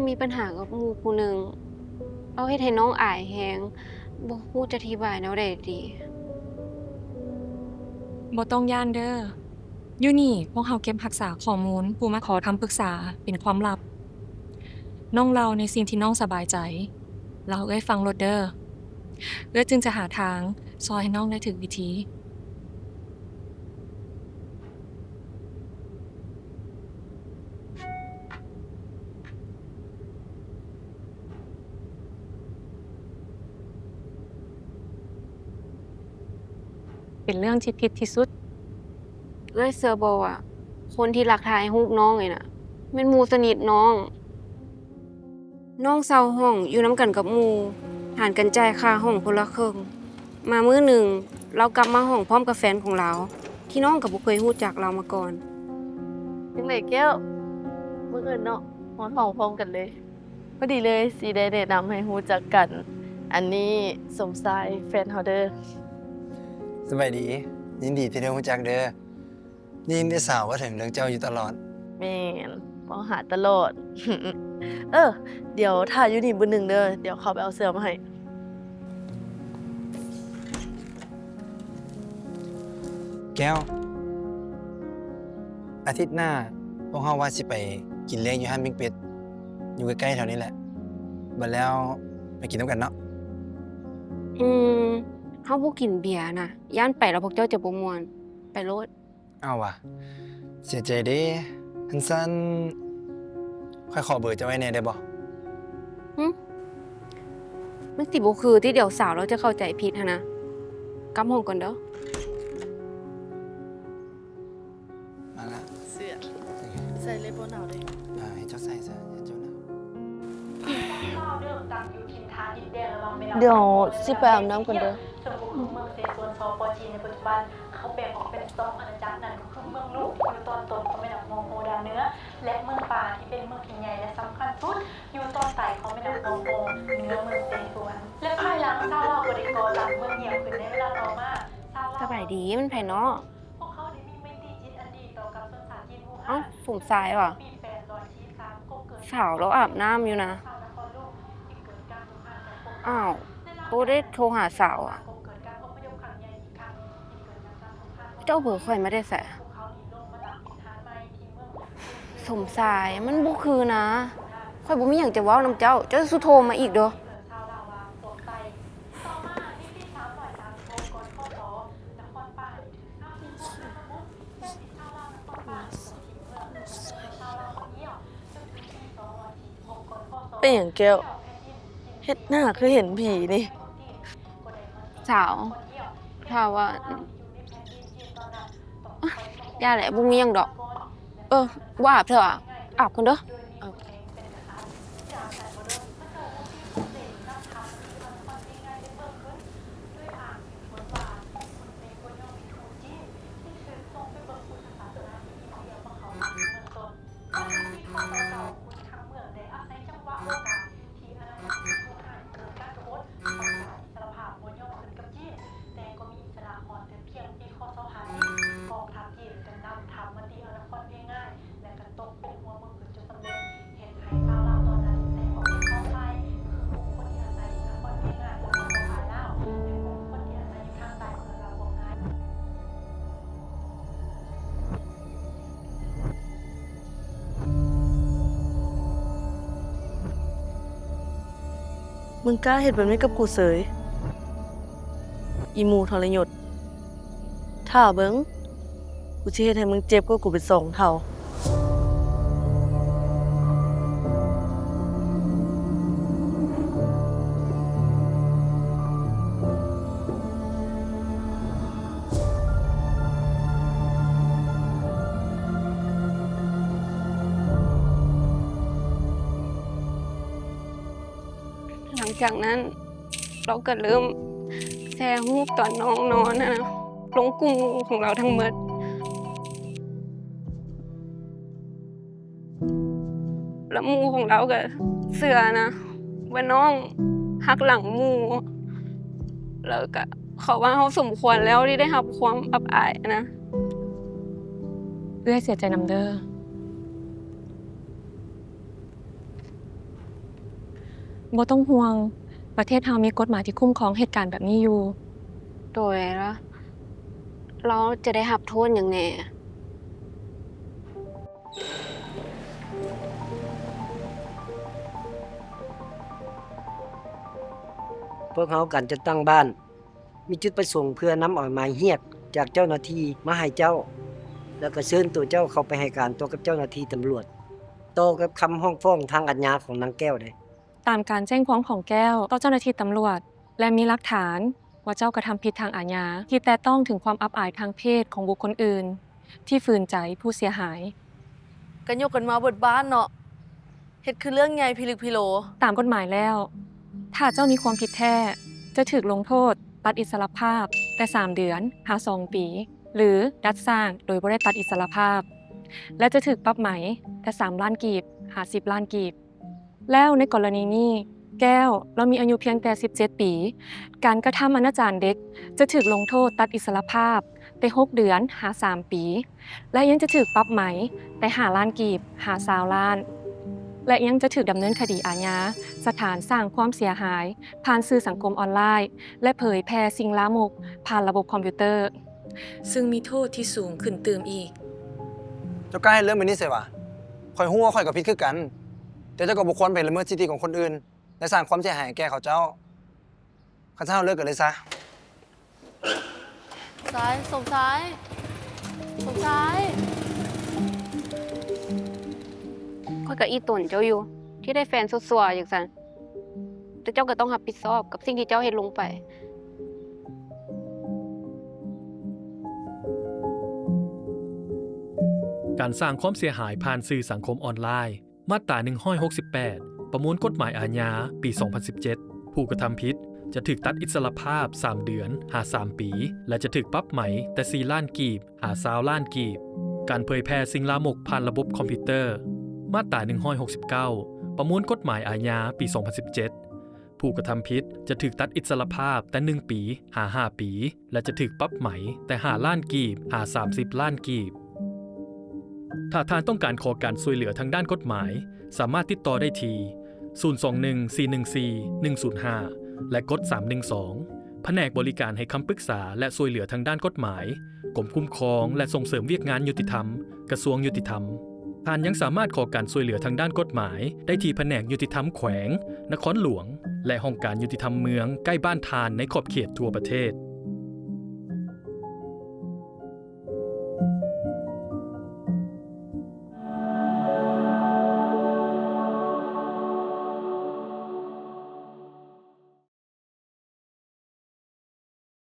ມີບັນຫາກັບໝູ່ຜູ້ໜຶ່ງ ເອົາເຮັດໃຫ້ນ້ອງອາຍແຮງ ບໍ່ຮູ້ຈະອະທິບາຍແນວໃດດີ. ບໍ່ຕ້ອງຢ້ານເດີ້. ຢູ່ນີ້ພວກເຮົາເກັບຮັກສາຂໍ້ມູນຜູ້ມາຂໍຄຳປຶກສາເປັນຄວາມລັບ. ນ້ອງເລົ່າໃນສິ່ງທີ່ນ້ອງສະບາຍໃຈ ເລົ່າໃຫ້ເອື້ອຍຟັງໂລດເດີ້. ເອື້ອຍຈຶ່ງຈະຫາທາງຊ່ອຍໃຫ້ນ້ອງໄດ້ຖືກວິທີ. ເປັນເລື່ອງທີ່ຜິດທີ່ສຸດ. ເອື້ອຍເຊື່ອບໍ່ວ່າ ຄົນທີ່ລັກຖ່າຍຮູບນ້ອງນີ້ນະ ແມ່ນໝູ່ສະໜິດນ້ອງ. ນ້ອງເຊົ່າຫ້ອງຢູ່ນຳກັນກັບໝູ່ ຫານກັນຈ່າຍຄ່າຫ້ອງຄົນລະເຄິ່ງ. ມາມື້ໜຶ່ງ ລາວກັບມາຫ້ອງພ້ອມກັບແຟນຂອງລາວ ທີ່ນ້ອງກໍບໍ່ເຄີຍຮູ້ຈັກລາວມາກ່ອນ. ຈັ່ງໃດແກ້ວ ມື້ອື່ນເນາະ ມາຫ້ອງພ້ອມກັນເລີຍ. ພໍດີເລີຍ ຊິໄດ້ແນະນຳໃຫ້ຮູ້ຈັກກັນ. ອັນນີ້ສົມຊາຍ ແຟນເຮົາເດີ້. ສະບາຍດີ ຍິນດີທີ່ໄດ້ຮູ້ຈັກເດີ້. ໄດ້ຍິນແຕ່ສາວເວົ້າເຖິງເລື່ອງເຈົ້າຢູ່ຕະຫຼອດ. ແມ່ນ ເວົ້າຫາຕະຫຼອດ. ເອີ ດຽວຖ້າຢູ່ນີ້ບຶດໜຶ່ງເດີ້ ດຽວເຂົ້າໄປເອົາເສື້ອມາໃຫ້. ແກ້ວ ອາທິດໜ້າ ພວກເຮົາວ່າຊິໄປກິນລ້ຽງຢູ່ຮ້ານປີ້ງເປັດ ຢູ່ໃກ້ໆແຖວນີ້ແຫຼະ. ບັດແລ້ວໄປກິນນຳກັນເນາະ. ອືມ ເຮົາບໍ່ກິນເບຍນະ ຢ້ານໄປແລ້ວພວກເຈົ້າຈະບໍ່ມ່ວນ. ໄປໂລດ. ເອົາຫວາ ເສຍໃຈເດ້. ຄັນຊັ້ນ ຂ້ອຍຂໍເບີເຈົ້າໄວ້ແດ່ໄດ້ບໍ່? ຫຶ? ມັນຊິບໍ່ຄືຕິ ດຽວສາວລາວຈະເຂົ້າໃຈຜິດຫັ້ນນະ. ກັບຫ້ອງກ່ອນເດີ້. ມາລະ ເສື້ອ ໃສ່ເລີຍບໍ່ໜາວເດ້. ອ່າ ໃຫ້ເຈົ້າໃສ່ຊະ ໃຫ້ເຈົ້າໜາວ. ດຽວຊິໄປອາບນ້ຳກ່ອນເດີ້. ເຊິ່ງກໍຄືເມືອງເສສວນ ສປ ຈີນ ໃນປັດຈຸບັນ ເຂົາແບ່ງອອກເປັນສອງອານາຈັກ ນັ້ນກໍຄືເມືອງລຸ ທີ່ຢູ່ຕອນຕົ້ນຂອງແມ່ນ້ຳຮອງໂຮດ້ານເໜືອ ແລະ ເມືອງປາ ທີ່ເປັນເມືອງທີ່ໃຫຍ່ ແລະ ສຳຄັນສຸດ ຢູ່ຕອນໃຕ້ຂອງແມ່ນ້ຳຮອງໂຮ ເໜືອເມືອງເສສວນ. ແລະ ພາຍຫຼັງຊາວລາວກໍໄດ້ກໍ່ຕັ້ງເມືອງງຽບຂຶ້ນໃນເວລາຕໍ່ມາ. ຊາວລາວ ສະບາຍດີ ມັນໃຜເນາະ? ພວກເຂົາໄດ້ມີໄມຕີຈິດອັນດີຕໍ່ກັບຊົນຊາດຈີນຫູ່ຮານ. ເອົ້າ ສົມຊາຍຫວາ? ສາວລາວອາບນ້ຳຢູ່ນະ. ອ້າວ ໂຕໄດ້ໂທຫາສາວອະ. ເຈົ້າເບີຂ້ອຍມາແຕ່ໃສ? ສົມຊາຍ ມັນບໍ່ຄືນະ. ຂ້ອຍບໍ່ມີຫຍັງຈະເວົ້ານຳເຈົ້າ. ເຈົ້າສູ່ໂທມາອີກເດີ້. ເປັນຫຍັງແກ້ວ? ເຮັດໜ້າຄືເຫັນຜີນີ້. ສາວ ຖ້າວ່າ ຢ່າແຫຼະ ບໍ່ມີຫຍັງດອກ. ເອີ ບໍ່ອາບເທື່ອ ອາບກ່ອນເດີ້. ມຶງກ້າເຮັດແບບນີ້ກັບກູເສີຍ ອີໝູ່ທໍລະຍົດ. ຖ້າເບິ່ງ ກູຊິເຮັດໃຫ້ມຶງເຈັບກວ່າກູເປັນສອງເທົ່າ. ຫຼັງຈາກນັ້ນ ລາວກໍເລີ່ມແຊຮູບຕອນນ້ອງນອນຫັ້ນນະ ລົງກຸ່ມຂອງລາວທັງໝົດ ແລ້ວໝູ່ຂອງລາວກໍເຊື່ອນະ ວ່ານ້ອງຫັກຫຼັງໝູ່ ແລ້ວກໍເຂົາວ່າເຮົາສົມຄວນແລ້ວທີ່ໄດ້ຮັບຄວາມອັບອາຍນະ. ເອື້ອຍເສຍໃຈນຳເດີ້. ບໍ່ຕ້ອງຫ່ວງ, ປະເທດເຮົາມີກົດໝາຍທີ່ຄຸ້ມຄອງເຫດການແບບນີ້ຢູ່. ໂດຍລະ ລາວຈະໄດ້ຮັບໂທດຫຍັງແດ່? ພວກເຮົາການຈັດຕັ້ງບ້ານ ມີຈຸດປະສົງເພື່ອນຳເອົາໝາຍຮຽກຈາກເຈົ້າໜ້າທີ່ມາໃຫ້ເຈົ້າ ແລ້ວກໍເຊີນໂຕເຈົ້າເຂົ້າໄປໃຫ້ການຕໍ່ກັບເຈົ້າໜ້າທີ່ຕຳຫຼວດ ຕໍ່ກັບຄຳຮ້ອງຟ້ອງທາງອາຍາຂອງນາງແກ້ວເດ້. ຕາມການແຈ້ງຄວາມຂອງແກ້ວຕໍ່ເຈົ້າໜ້າທີ່ຕຳຫຼວດ ແລະ ມີຫຼັກຖານວ່າເຈົ້າກະທຳຜິດທາງອາຍາທີ່ແຕະຕ້ອງເຖິງຄວາມອັບອາຍທາງເພດຂອງບຸກຄົນອື່ນ ທີ່ຝືນໃຈຜູ້ເສຍຫາຍ. ກະຍົກກັນມາເບິດບ້ານເນາະ. ເຮັດຄືເລື່ອງໃຫຍ່ພິລຶກພິໂລ. ຕາມກົດໝາຍແລ້ວ, ຖ້າເຈົ້າມີຄວາມຜິດແທ້, ຈະຖືກລົງໂທດຕັດອິດສະຫຼະພາບແຕ່ສາມເດືອນຫາສອງປີ ຫຼື ດັດສ້າງໂດຍບໍ່ໄດ້ຕັດອິດສະຫຼະພາບ ແລະ ຈະຖືກປັບໃໝແຕ່ສາມລ້ານກີບຫາສິບລ້ານກີບ. ແລ້ວໃນກໍລະນີນີ້, ແກ້ວລາວມີອາຍຸພຽງແຕ່ສິບເຈັດປີ, ການກະທຳອະນາຈານເດັກຈະຖືກລົງໂທດຕັດອິດສະຫຼະພາບແຕ່ຫົກເດືອນຫາສາມປີ ແລະ ຍັງຈະຖືກປັບໃໝແຕ່ຫ້າລ້ານກີບຫາຊາວລ້ານ ແລະ ຍັງຈະຖືກດຳເນີນຄະດີອາຍາ ສະຖານສ້າງຄວາມເສຍຫາຍຜ່ານສື່ສັງຄົມອອນລາຍ ແລະ ເຜີຍແຜ່ສິ່ງລາມົກຜ່ານລະບົບຄອມພິວເຕີ ຊຶ່ງມີໂທດທີ່ສູງຂຶ້ນຕື່ມອີກ. ເຈົ້າກ້າເຮັດເລື່ອງແບບນີ້ໃສ່ຫວາ? ຂ້ອຍຮູ້ວ່າຂ້ອຍກໍຜິດຄືກັນ, ແຕ່ເຈົ້າກໍບໍ່ຄວນໄປລະເມີດສິດທິຂອງຄົນອື່ນ ແລະ ສ້າງຄວາມເສຍຫາຍໃຫ້ແກ່ເຂົາເຈົ້າ. ຄັນຊັ້ນເຮົາເລີກກັນເລີຍຊະ. ສາຍ ສົມຊາຍ ສົມຊາຍ. ຂ້ອຍກໍອີ່ຕົນເຈົ້າຢູ່ ທີ່ໄດ້ແຟນຊົ່ວໆຈັ່ງຊັ້ນ, ແຕ່ເຈົ້າກໍຕ້ອງຮັບຜິດຊອບກັບສິ່ງທີ່ເຈົ້າເຮັດລົງໄປ. ການສ້າງຄວາມເສຍຫາຍຜ່ານສື່ສັງຄົມອອນລາຍ. ມາດຕາໜຶ່ງຮ້ອຍຫົກສິບແປດ ປະມວນກົດໝາຍອາຍາ ປີສອງພັນສິບເຈັດ ຜູ້ກະທຳຜິດຈະຖືກຕັດອິດສະຫຼະພາບສາມເດືອນຫາສາມປີ ແລະ ຈະຖືກປັບໃໝແຕ່ສີ່ລ້ານກີບຫາຊາວລ້ານກີບ. ການເຜີຍແຜ່ສິ່ງລາມົກຜ່ານລະບົບຄອມພິວເຕີ ມາດຕາໜຶ່ງຮ້ອຍຫົກສິບເກົ້າ ປະມວນກົດໝາຍອາຍາ ປີສອງພັນສິບເຈັດ ຜູ້ກະທຳຜິດຈະຖືກຕັດອິດສະຫຼະພາບແຕ່ໜຶ່ງປີຫາຫ້າປີ ແລະ ຈະຖືກປັບໃໝແຕ່ຫ້າລ້ານກີບຫາສາມສິບລ້ານກີບ. ຖ້າທ່ານຕ້ອງການຂໍການຊ່ວຍເຫຼືອທາງດ້ານກົດໝາຍ, ສາມາດຕິດຕໍ່ໄດ້ທີ່ ສູນສອງໜຶ່ງ ສີ່ໜຶ່ງສີ່ ໜຶ່ງສູນຫ້າ ແລະ ກົດສາມໜຶ່ງສອງ. ພະແນກບໍລິການໃຫ້ຄຳປຶກສາ ແລະ ຊ່ວຍເຫຼືອທາງດ້ານກົດໝາຍ, ກົມຄຸ້ມຄອງ ແລະ ສົ່ງເສີມວຽກງານຍຸຕິທຳ, ກະຊວງຍຸຕິທຳ. ທ່ານຍັງສາມາດຂໍການຊ່ວຍເຫຼືອທາງດ້ານກົດໝາຍໄດ້ທີ່ພະແນກຍຸຕິທຳແຂວງ, ນະຄອນຫຼວງ ແລະ ຫ້ອງການຍຸຕິທຳເມືອງໃກ້ບ້ານທ່ານໃນຂອບເຂດທົ່ວປະເທດ.